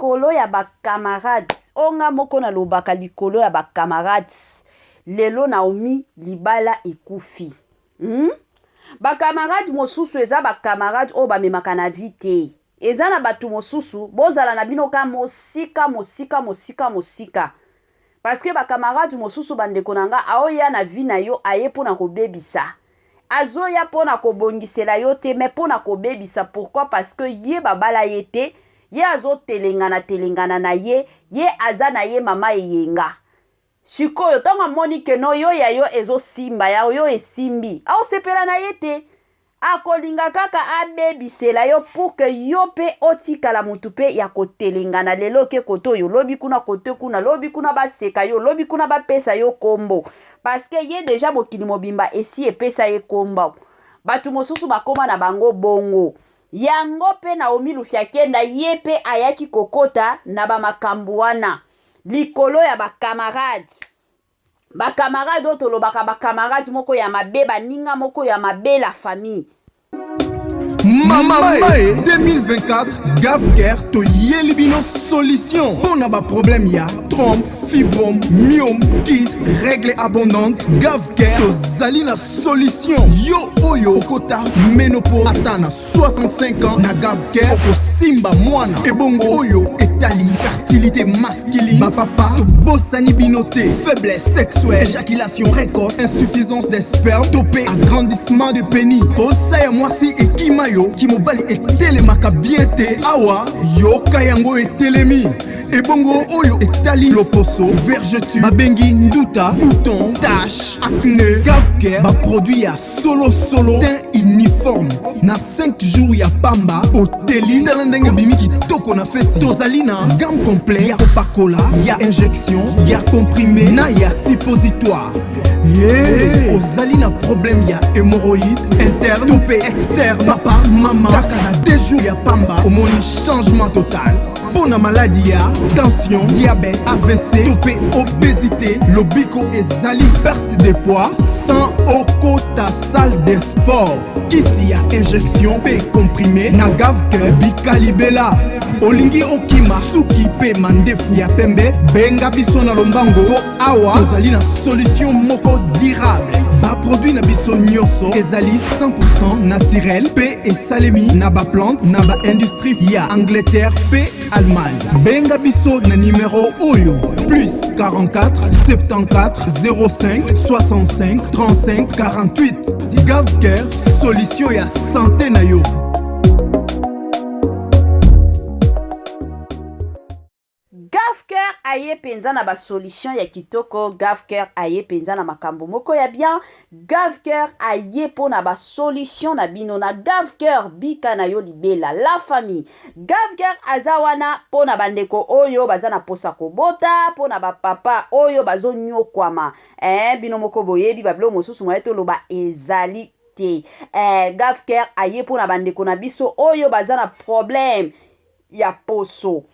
Likolo ya ba camarades oyo nga moko nalobaka likolo ya ba camarades lelo Naomi libala ekufi hum? Ba camarades mosusu eza ba camarades oyo bamemaka na vie te eza na bato mosusu bozala na bino ka mosika mosika mosika mosika parce que ba camarades mosusu bandeko na nga aoya na vie na yo aye mpo na kobebisa azoya mpo na kobongisela yo te mais mpo na kobebisa pourquoi parce que ye babala ye te ye azotelengana telengana na ye ye aza na ye mama eyenga sikoyo ntango amoni keno yo ya yo ezosimba ya yo esimbi aosepela na ye te Akolinga kaka abebisela yo pour que yo pe otikala mutu pe ya kotelengana lelo oke kote oyo lobi kuna kote kuna lobi kuna baseka yo lobi kuna bapesa yo kombo parce que ye deja mokili mobimba esi epesa ye kombo bato mosusu bakoma na bango bongo yango pe Naomi Lufiakenda ye pe ayaki kokota na bamakambo wana likolo ya bacamarade Ba camarade oyo tolobaka ba camarade moko ya mabe baninga moko ya mabe la famille. Mama e 2024 Gavcare toyeli bino solution mpo na baproblème ya trompe, fibrome, myome, kyste, règle abondante. Gavcare tozali na solution. Yo oyo okota ménopause ata na 65 ans na Gavcare okosimba mwana. Ebongo oyo etali fertilité masculine, bapapa tobosani bino te. Faiblesse sexuelle, éjaculation précoce, insuffisance des spermes to mpe agrandissement de pénis. Posa ya mwasi ekima yo, kimobali etelemaka bien te. Awa yoka yango etelemi. Ebongo oyo etali loposo, vergeture, babengi nduta, bouton, tache, acné, Gavcare baproduit ya solo solo, teint uniforme na 5 jours ya pamba oteli. Tala ndenge obimi kitoko na feti. Tozali na gamme complet ya kopakola, ya injection, ya comprimé na ya suppositoire. Yeah. Ozali na problème ya hémorroïde interne to mpe externe, papa mama, kaka na 2 jours ya pamba omoni changement total. Mpo na maladi ya tension, diabète, AVC to mpe obésité, lobiko ezali perte de poids sans okota salle de sport. Kisi ya injection mpe comprimé na Gavcare bikalibela. Olingi okima suki mpe mandefu ya pembe, benga biso na lombango mpo awa tozali na solution moko durable. Baproduit na biso nyonso ezali 100% naturel mpe esalemi na baplante na baindustrie ya Angleterre mpe Allemagne. Benga biso na numero oyo plus 44 74 05 65 35 48. Gavcare, solution ya santé na yo. Gavcare aye mpenza na basolution ya kitoko. Gavcare aye mpenza na makambo moko ya bien. Gavcare aye mpo na basolution na bino. Na Gavcare bika na yo libela la famille. Gavcare aza wana mpo na bandeko oyo baza na posa kobota, mpo na bapapa oyo bazonyokwama. Bino moko boyebi babiloko mosusu moye toloba ezali te. Gavcare aye mpo na bandeko na biso oyo baza na problème ya poso.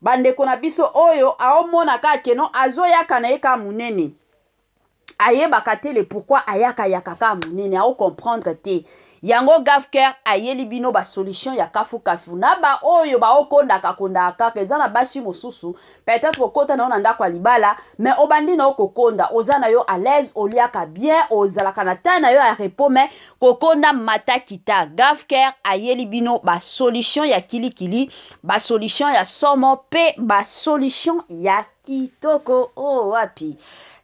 Bandeko na biso oyo aomona kaka keno azoyaka na ye kaka monene, ayebaka te le pourquoi ayaka yaka kaka monene, aocomprendre te. Yango Gavcare ayeli bino basolution ya kafukafu na baoyo baokondaka kondaka kaka. Eza na basi mosusu peut-être okota na yo na ndako ya libala mais obandi na yo kokonda, oza na yo à l'aise, oliaka bien, ozalaka na temps na yo ya repos, mais kokonda mata kita. Gavcare ayeli bino basolution ya kilikili, basolution ya somo pe basolution ya kitoko. Oh wapi.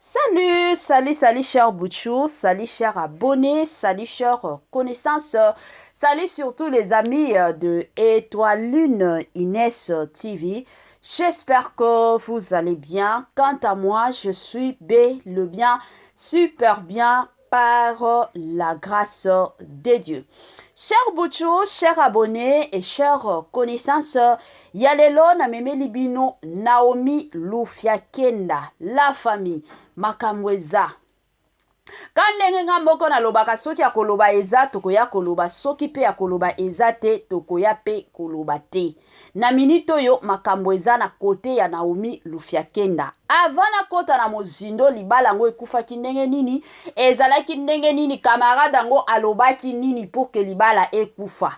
Salut, salut, salut cher Bouchou, salut cher abonné, salut cher connaissance, salut surtout les amis de Étoile Lune Inès TV. J'espère que vous allez bien. Quant à moi, je suis bel et bien, super bien par la grâce de Dieu. Cher Bouchou, cher abonné et chers connaissances, ya lelo na memeli bino Naomi Lufiakenda, la famille, makambo eza. Ka ndenge nga moko nalobaka, soki ya koloba eza tokoya koloba, soki pe ya koloba eza te tokoya pe koloba te. Na minute oyo makambo eza na kote ya Naomi Lufiakenda. Avant nakota na mozindo, libala yango ekufaki ndenge nini, ezalaki ndenge nini, camarade yango alobaki nini pour que libala ekufa.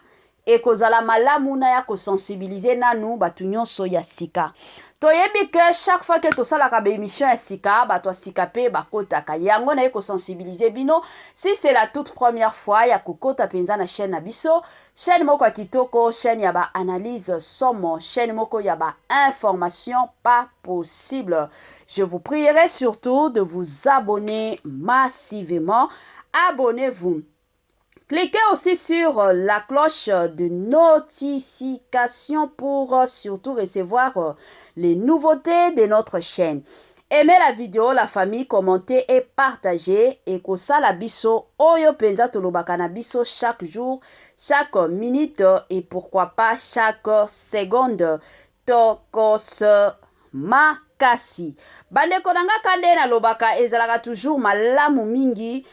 Ekozala malamu naya kosensibiliser nanu bato nyonso ya sika. Toyebi ke chaque fois ke tosalaka baémission ya sika, bato ya sika mpe bakotaka. Yango naye kosensibiliser bino, si c'est la toute première fois ya kokota mpenza na chaîne na biso, chaîne moko ya kitoko, chaîne ya baanalyse somo, chaîne moko ya bainformation pas possible, je vous prierai surtout de vous abonner massivement. Abonnez-vous. Cliquez aussi sur la cloche de notification pour surtout recevoir les nouveautés de notre chaîne. Aimez la vidéo, la famille, commentez et partagez. Et kosala biso oyo penza tolobaka na biso chaque jour, chaque minute et pourquoi pas chaque seconde. Tokos makasi. Bandeko na nga, ka nde nalobaka, ezalaka toujours malamu mingi,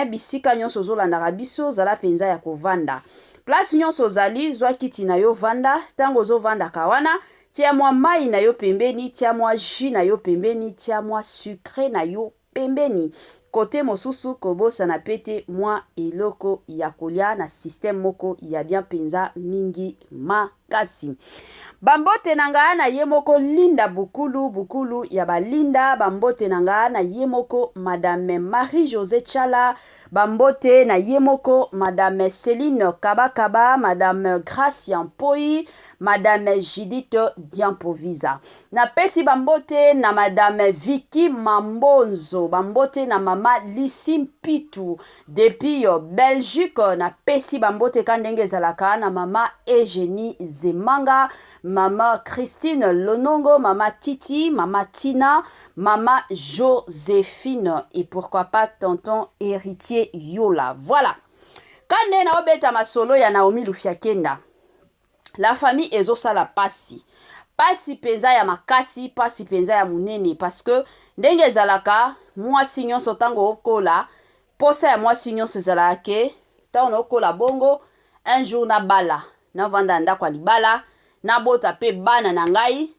bisika nyonso ozolandaka biso, ozala mpenza ya kovanda. Place nyonso ozali, zwa kiti na yo, vanda. Ntango ozovandaka wana, tia mwa mai na yo pembeni, tia mwa jus na yo pembeni, tia mwa sucre na yo pembeni. Kote mosusu, kobosana pe te mwa eloko ya kolia na système moko ya bien mpenza mingi makasi. Bambote na nga na ye moko Linda Bukulu, Bukulu ya balinda. Bambote na nga na ye moko Madame Marie José Chala. Bambote na ye moko Madame Céline Kabakaba, Madame Gracia Mpoi, Madame Judith Diampovisa. Napesi bambote na Madame Vicky Mambonzo, bambote na Mama Lisi Mpitu depuis Belgique. Napesi bambote ka ndenge ezalaka na Mama Eugénie Zemanga, Mama Christine Lonongo, Mama Titi, Mama Tina, Mama Joséphine et pourquoi pas tonton Héritier Yola. Voilà, ka nde naobeta masolo ya Naomi Lufiakenda, la famille. Ezosala pasi, pasi mpenza ya makasi, pasi mpenza ya monene, parce que ndenge ezalaka, mwasi nyonso ntango okola, posa ya mwasi nyonso ezalaka ke ntango naokola bongo, un jour nabala, navanda na ndako ya libala, nabota mpe bana na ngai.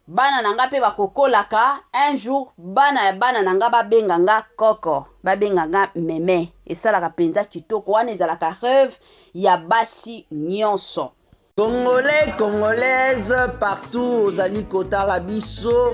Bana na ngai mpe bakokolaka, un jour bana ya bana na ngai babenga nga koko, babenga nga meme. Esalaka mpenza kitoko. Wana ezalaka rêve ya basi nyonso. Congolais, Congolaise partout ozali kotala biso,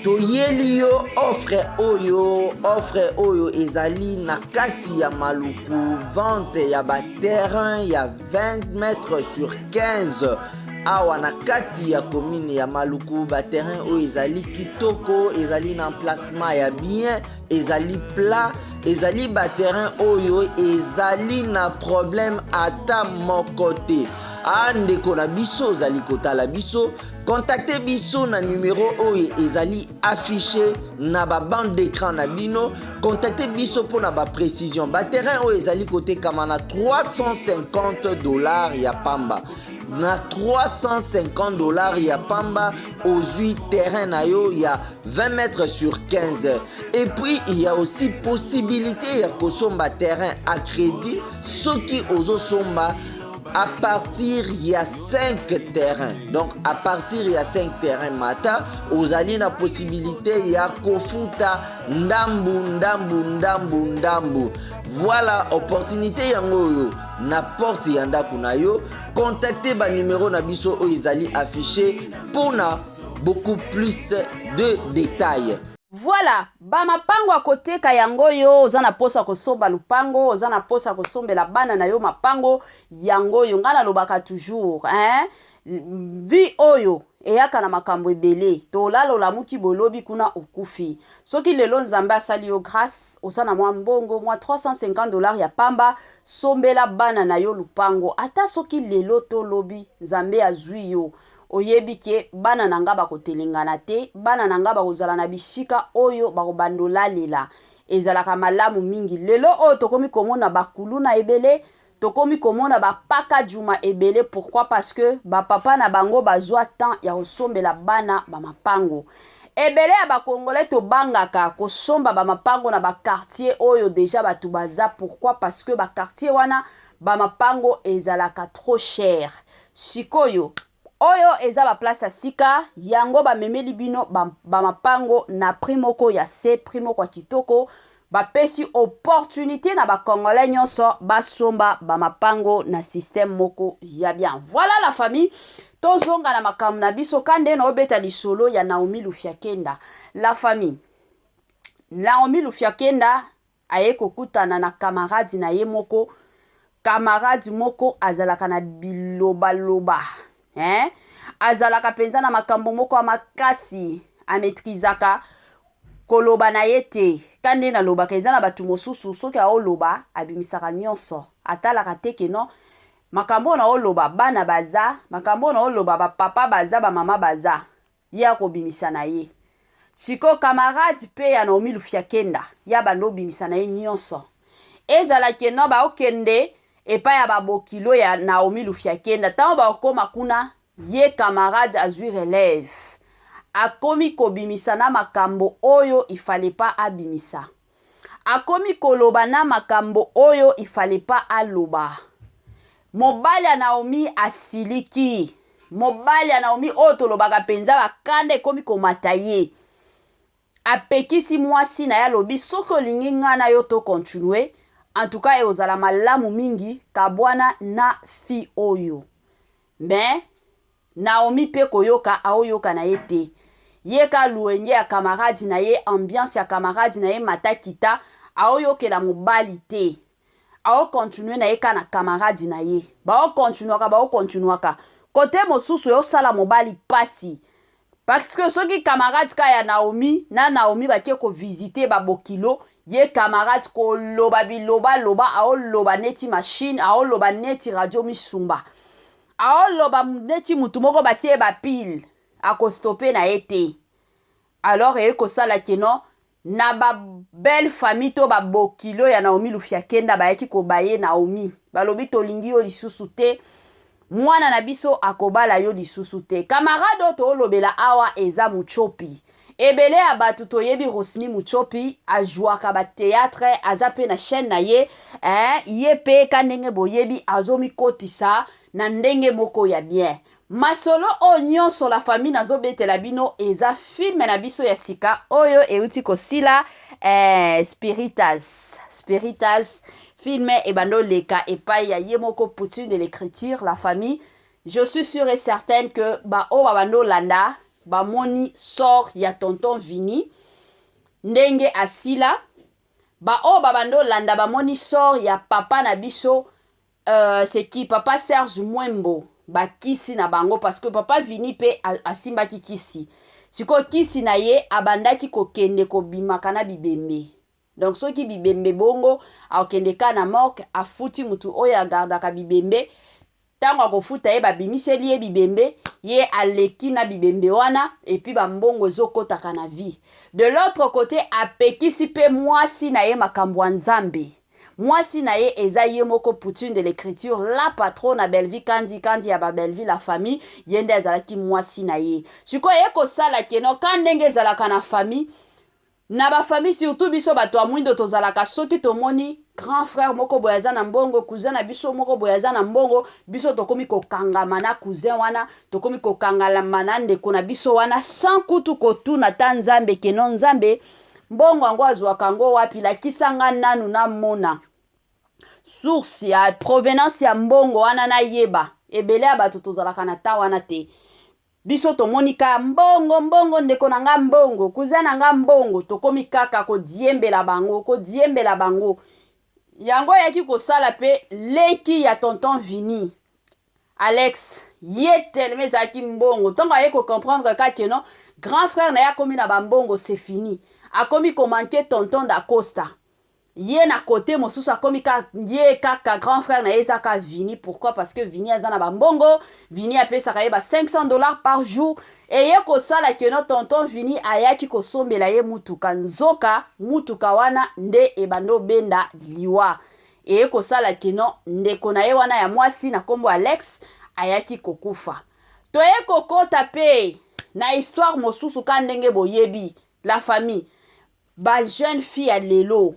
toyeli yo offre oyo. Offre oyo ezali na kati ya Maluku, vente ya baterrain ya 20 mètres sur 15 awa na kati ya commune ya Maluku. Baterrain oyo ezali kitoko, ezali na emplacement ya bien, ezali plat, ezali baterrain oyo ezali na problème ata moko te. A ndeko na biso ozali kotala biso, contacte biso na numero oyo ezali affiché na babande d'écran na bino. Contacte biso mpona baprécision. Baterrain oyo ezali kotekama na 350 $ ya pamba. Na 350 $ ya pamba, ozwi terrain na yo ya 20 mètres sur 15. Et puis il y a aussi possibilité ya kosomba terrain à crédit soki ozosomba à partir ya 5 terrains. Donc à partir ya 5 terrains mata, ozali na possibilité ya kofuta ndambu ndambu ndambu ndambu. Voilà opportunité yango oyo na porte ya ndako na yo. Contacte banimero na biso oyo ezali affiché mpona beaucoup plus de détails. Voilà bamapango ya koteka yango oyo. Oza na mposa kosomba lupango, oza na mposa kosombela bana na yo mapango, yango oyo. Ngai nalobaka toujours, hein? Vie oyo eyaka na makambo ebele. Tolala, olamuki, bolobi kuna okufi. Soki lelo Nzambe asali yo grâce, oza na mwa mbongo, mwa 350 $ ya pamba, sombela bana na yo lupango. Ata soki lelo tolobi Nzambe azwi yo, oyebi ke bana na nga bakotelengana te, bana na nga bakozala na bisika oyo bakobanda olalela. Ezalaka malamu mingi. Lelo oyo tokomi komona bakuluna ebele, tokomi komona bapaka juma ebele. Pourquoi? Parce que bapapa na bango bazwa temps ya kosombela bana bamapango ebele. Ya bakongolais, tobangaka kosomba bamapango na baquartier oyo déjà bato baza. Pourquoi? Parce que baquartier wana, bamapango ezalaka trop cher. Sikoyo oyo eza baplace ya sika, yango bamemeli bino bamapango na prix moko ya se, prix moko ya kitoko. Bapesi opportunité na ba congolais nyonso basomba ba mapango na système moko ya bien. Voilà la famille, tozonga na makambo na biso ka nde naobeta lisolo ya Naomi Lufiakenda. La famille, Naomi Lufiakenda aye kokutana na camarade na ye moko, camarade moko azalaka na bilobaloba, hein? Azalaka mpenza na makambo moko ya makasi, amaîtrisaka koloba na ye te. Ka nde nalobaka, eza na bato mosusu soki aoloba abimisaka nyonso, atalaka te ke non, makambo oyo naoloba bana baza, makambo oyo naoloba bapapa baza, bamama baza, ye akobimisa na ye. Sikoyo camarade mpe ya Naomi Lufiakenda ya banda obimisa na ye nyonso, ezala ke non baokende epai ya babokilo ya Naomi Lufiakenda, ntango bakokoma kuna ye camarade azwi relève, akomi kobimisa na makambo oyo ifale pa abimisa, akomi koloba na makambo oyo ifale pa aloba. Mobali ya Naomi asiliki, mobali ya Naomi oyo tolobaka mpenza bakanda ekomi komata ye, apekisi mwasi na ye, alobi soki olingi nga na yo to continue, en tout cas ekozala malamu mingi kabwana na fille oyo. Mais Naomi pe koyoka aoyoka na ye te, ye ka luenge ya camarade na ye, ambiance ya camarade na ye mata kita, aoyokela mobali te, aocontinue na ye ka na camarade na ye, baocontinuaka baocontinuaka kote mosusu eosala mobali pasi, parce que soki camarade ka ya Naomi na Naomi bake kovisite babokilo, ye camarade koloba biloba loba, aoloba neti machine, aoloba neti radio misumba, aoloba neti mutu moko batie ba pile, akostope na ye te. Alors eye kosala ke non, na ba belle famille to babokilo ya Naomi Lufiakenda bayaki kobaye Naomi, balobi tolingi yo lisusu te, mwana na biso akobala yo lisusu te. Camarade oyo toolobela awa eza Mutshopi. Ebele ya bato toyebi Rosny Mutshopi, ajouaka ba théâtre, aza pe na chaîne na ye, ye pe ka ndenge boyebi azomikotisa na ndenge moko ya bien. Masolo oyo nyonso la famille nazobetela bino eza film na biso ya sika oyo euti kosila, Spiritas. Spiritas film ebanda oleka epai ya ye moko Poutine de l'écriture. La famille, je suis sûre et certaine que ba oyo babanda olanda bamoni sort ya tonton Vini ndenge asila, ba oyo babanda olanda bamoni sort ya papa na biso, c'est qui, papa Serge Mwembo, bakisi na bango, parce que papa Vini pe asimbaki kisi. Sikoyo kisi na ye abandaki kokende kobimaka na bibembe. Donc soki bibembe bongo akokende ka na morgue, afuti mutu oyo agardaka bibembe, ntango akofuta ye babimiseli ye bibembe, ye aleki na bibembe wana, et puis bambongo ezokotaka na vie. De l'autre côté apekisi pe mwasi na ye makambo ya Nzambe. Mwasi na ye eza ye moko Poutine de l'écriture, la patronne na Bellevue Kandi, Kandi ya ba Bellevue la famille, ye nde azalaki mwasi na ye. Sikoyo ye kosala ke no ka ndenge ezalaka na famille, na ba famille surtout biso bato ya mwindo tozalaka, soki tomoni grand frère moko boye aza na mbongo, cousin na biso moko boye aza na mbongo, biso tokomi kokangama na cousin wana, tokomi kokangama na ndeko na biso wana, sans kutu kotuna ta Nzambe ke no Nzambe mbongo yango azwaka yango wapi, lakisa nga nanu namona source ya provenance ya mbongo wana nayeba. Ebele ya bato tozalaka na ta wana te, biso tomoni ka mbongo mbongo, ndeko na nga mbongo, cousin na nga mbongo, tokomi kaka kodiembela bango, kodiembela bango. Yango eyaki kosala pe leki ya tonton Vini Alex, ye tellement ezalaki mbongo, ntango aye kocomprendre kaka non, grand frère na ye akomi na bambongo, c'est fini, akomi komanke tonton d'Acosta. Ye na côté mosusu akomi ka ye kaka grand frère na ye eza ka Vini. Pourquoi? Parce que Vini aza na bambongo, Vini apesaka ye ba 500 $ par jour. Eye kosala ke no tonton Vini ayaki kosombela ye mutuka, nzoka mutuka wana nde ebanda obenda liwa. Eye kosala ke no ndeko na ye wana ya mwasi na nkombo Alex ayaki kokufa. Toye kokota pe na histoire mosusu ka ndenge boyebi la famille, ba jeune fille ya lelo,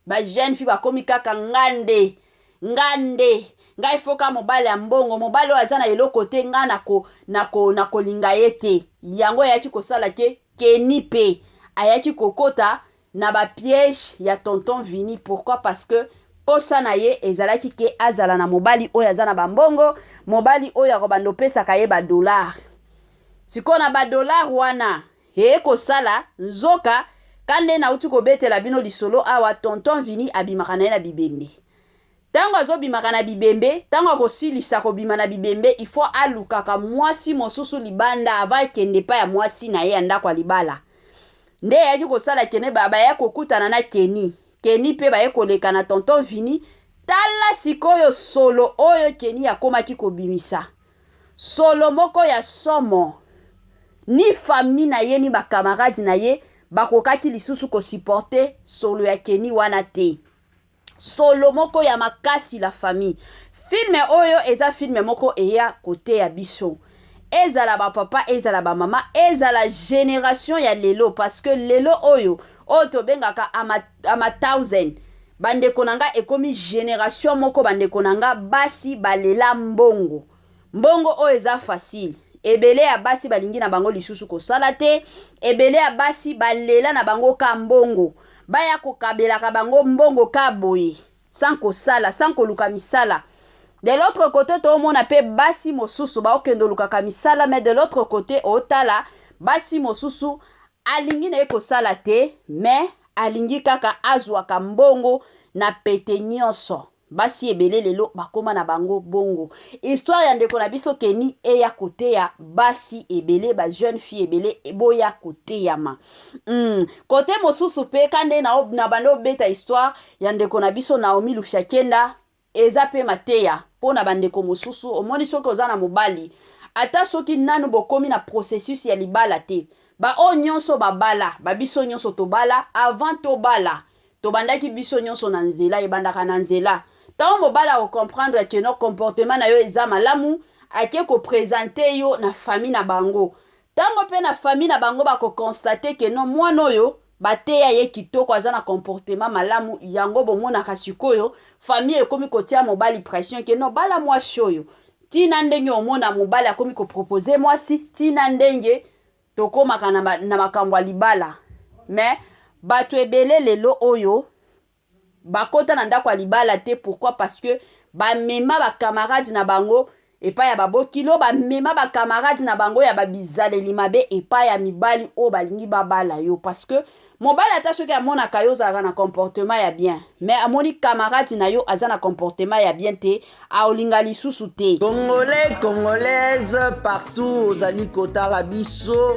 ba jeune fille bakomi kaka nga nde, nga nde, ngai foka mobali ya mbongo, mobali oyo aza na eloko te, nga nakolinga ye te. Yango ayaki kosala ke Keni pe ayaki kokota. na ba piège ya tonton Vini. Pourquoi? Parce que posa na ye ezalaki ke azala na mobali oyo aza na bambongo, mobali oyo akobanda opesaka ye badollar. Sikoyo na badollar wana eye kosala nzoka ka nde nauti kobetela bino lisolo awa. Tonton Vini abimaka na ye na bibembe. Ntango azobimaka na bibembe, ntango akosilisa kobima na bibembe, il faut alukaka mwasi mosusu libanda ava akende epai ya mwasi na ye ya ndako ya libala. Nde eyaki kosala kene baya kokutana na Keni. Keni mpe baye koleka na tonton Vini. Tala sikoyo solo oyo Keni akomaki kobimisa, solo moko ya somo. Ni famille na ye ni bacamarade na ye bakokaki lisusu kosupporter solo ya Keni wana te. Solo moko ya makasi, la famille. Film oyo eza film moko eya koteya biso, ezala bapapa, ezala bamama, ezala génération ya lelo, parce que lelo oyo oyo tobengaka ama, ama thousand, bandeko na nga, ekomi génération moko, bandeko na nga, basi balela mbongo, mbongo oyo eza facile. Ebele ya basi balingi na bango lisusu kosala te. Ebele ya basi balela na bango ka mbongo, baya kokabelaka bango mbongo ka boye, sans kosala, sans koluka misala. De l'autre côté, toomona mpe basi mosusu baokende olukaka misala, mais de l'autre côté, otala basi mosusu alingi na ye kosala te, mais alingi kaka azwaka mbongo na pete nyonso. Basi ebele lelo bakóma na bango bongo. Histoire ya ndeko na biso Keni eya koteya basi ebele, bajeune fille ebele boya koteyama. Kote mosusu mpe ka nde na, na banda obeta histoire ya ndeko na biso Naomi Lushakenda, eza mpe mateya mpo na bandeko mosusu. Omoni, soki oza na mobali, ata soki nanu bokomi na processus ya libala te, baoyo nyonso babala, babiso nyonso tobala, avant tobala tobandaki biso nyonso na nzela. Ebandaka na nzela. Ntango mobali akocomprendre ke no comportement na yo eza malamu, ake koprésenter yo na famille na bango. Ntango mpe na famille na bango bakoconstater ke no mwana oyo bateya ye kitoko, aza na comportement malamu, yango bomonaka sikoyo famille ekomi kotia mobali pression ke no bala mwasi oyo. Ntina ndenge omona mobali akomi koproposer mwasi, ntina ndenge tokomaka na, na makambo ya libala. Mais bato ebele lelo oyo bakota na ndako ya libala te. Pourquoi? Parce que bamema bacamarade na bango epai ya babokilo, bamema bacamarade na bango ya babizaleli mabe epai ya mibali oyo balingi babala yo. Parce que mobali, ata soki amonaka yo ozalaka na comportement ya bien, mais amoni camarade na yo aza na comportement ya bien te, aolinga lisusu te. Congolais, Congolaise partout ozali kotala biso,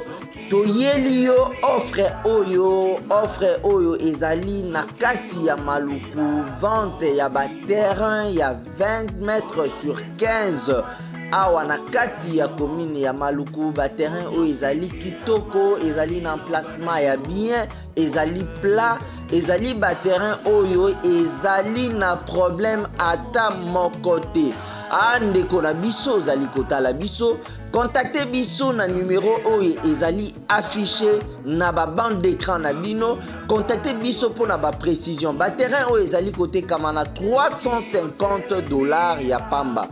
toyeli yo offre oyo. Offre oyo ezali na kati ya Maluku, vente ya baterrain ya 20 mètres sur 15 awa na kati ya commune ya Maluku. Baterrain oyo ezali kitoko, ezali na emplacement ya bien, ezali plat, ezali baterrain oyo ezali na problème ata moko te. A ndeko na biso ozali kotala biso, contacte biso na numero oyo ezali affiché na babande d'écran na bino. Contacte biso mpona baprécision. Baterrain oyo ezali kotekama na 350 $ ya pamba.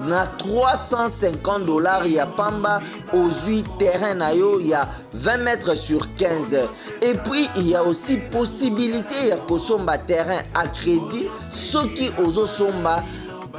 Na 350 $ ya pamba, ozwi terrain na yo ya 20 mètres sur 15. Et puis il y a aussi possibilité ya kosomba terrain à crédit soki ozosomba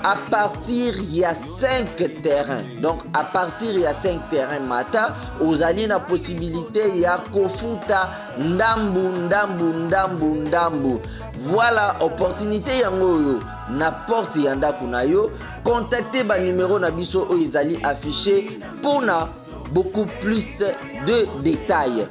à partir ya 5 terrains. Donc à partir ya 5 terrains mata, ozali na possibilité ya kofuta ndambu ndambu ndambu ndambu. Voilà opportunité yango oyo na porte ya ndako na yo. Contacte banumero na biso oyo ezali affiché mpona beaucoup plus de détails.